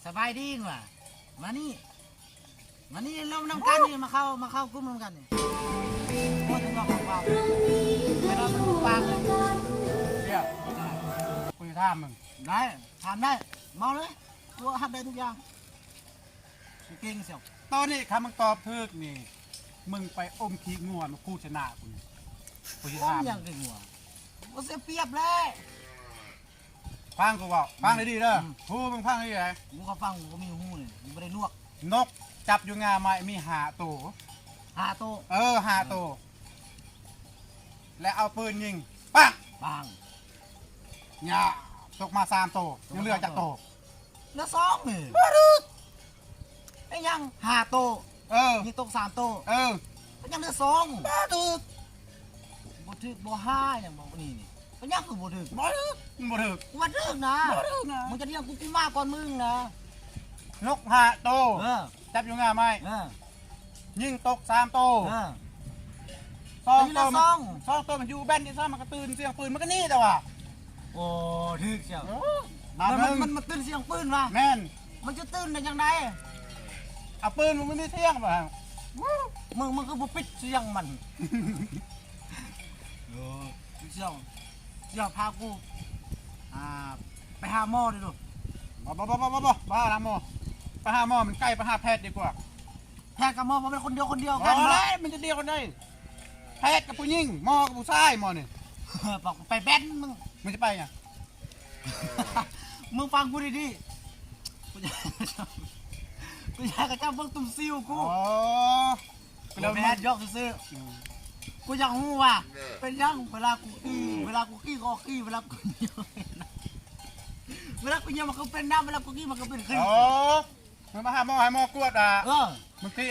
ສະບາຍດີຫວາ ມານີ້ ມານີ້ລົມນຳກັນນີ້ ມາເຂົ້າ ມາເຂົ້າກຸ່ມນຳກັນນີ້ ໂອ້ຍ ເຂົາເວົ້າ ເວລາມັນປາກເລີຍ ດຽວ ກູຈະຖາມມຶງ ໄດ້ ຖາມໄດ້ ເວົ້າເລີຍ ກູຮັບໄດ້ທຸກຢ່າງ ກູເກັ່ງຊຽວ ຕອນນີ້ຄັນມຶງຕອບຖືກນີ້ ມຶງໄປອົມຂີ້ງົວມາຄູດໃສ່ໜ້າກູນີ້ ກູຊິຖາມ ອົມຫຍັງຂີ້ງົວ ບໍ່ເສຍປຽບແຫຼະ. ຟັງກູເວົ້າ ຟັງດີໆເດີ ອືມ ຫູມຶງຟັງດີໆ ກູກໍຟັງ ກູກໍມີຫູນີ້ ກູບໍ່ໄດ້ໜວກ ນົກຈັບຢູ່ງ່າໄມ້ມີຫ້າໂຕ ຫ້າໂຕ ເອີ ຫ້າໂຕ ເອີ ແລະເອົາປືນຍິງ ປັ້ງ ປັ້ງ ຫຍ້າ ຕົກມາສາມໂຕ ຕົກມາ ຍັງເຫຼືອຈັກໂຕ ສາມໂຕ ເຫຼືອສອງນີ້ ບໍ່ຖືກ ເປັນຫຍັງ ຫ້າໂຕ ເອີ ຍິງຕົກສາມໂຕ ເອີ ເປັນຫຍັງເຫຼືອສອງ ບໍ່ຖືກ ບໍ່ຖືກບໍ່ຫາຫຍັງບໍ່ນີ້ນີ້ ເປັນຫຍັງຄືບໍ່ຖືກ ບໍ່ຖືກ ມັນບໍ່ຖືກ ກູວ່າຖືກນະ ບໍ່ຖືກນະ ມຶງຈະຖຽງກູ ກູມາກ່ອນມຶງນະ ນົກຫ້າໂຕ ເອີ ຈັບຢູ່ງ່າໄມ້ ເອີ ຍິງຕົກສາມໂຕ ເອີ ສອງໂຕມັນ ສອງໂຕມັນຢູ່ແບນນີ້ຊະ ມັນກໍຕື່ນສຽງປືນ ມັນກໍໜີແລ້ວວ່າ ໂອ້ ຖືກເຈົ້າ ເອີ ບາດໜຶ່ງ ມັນ ມັນ ມັນຕື່ນສຽງປືນວ່າ ແມ່ນ ມັນຈະຕື່ນໄດ້ຈັ່ງໃດ ເອົາປືນມັນມີສຽງວ່າ ມຶງ ມຶງຄືບໍ່ປິດສຽງມັນ ໂອ້ ເຈົ້າ ເຈົ້າພາກູ ອ່າ ໄປຫາໝໍເດີ້ ບໍ່ ບໍ່ ບໍ່ ບໍ່ ບໍ່ ບໍ່ ບໍ່ຫາໝໍ ໄປຫາໝໍມັນໄກ ໄປຫາແພດດີກວ່າ ແພດກັບໝໍບໍ່ແມ່ນຄົນດຽວ ຄົນດຽວກັນບໍ່ ມັນຈະດຽວກັນໄດ້ ແພດກັບຜູ້ຍິງ ໝໍກັບຜູ້ຊາຍ ໝໍນີ້ ໄປແບນມຶງ ມຶງຈະໄປຫຍັງ ມຶງຟັງກູດີໆ ກູຢາກ ກູຢາກໃຫ້ເຈົ້າເບິ່ງຕຸ່ມຊິວກູ ອໍ ບໍ່ແມ່ນ ຢອກຊື່ໆ ອືມ ກູຢາກຮູ້ວ່າເປັນຫຍັງເວລາກູຂີ້ ເວລາກູຂີ້ກໍອອກຂີ້ ເວລາກູ ເວລາກູຍ່ຽວມັນຄືເປັນນ້ຳ ເວລາກູຂີ້ມັນຄືເປັນຂີ້ ອໍ ມຶງມາຫາໝໍ ໃຫ້ໝໍກວດວ່າ ເອີ ມຶງຂີ້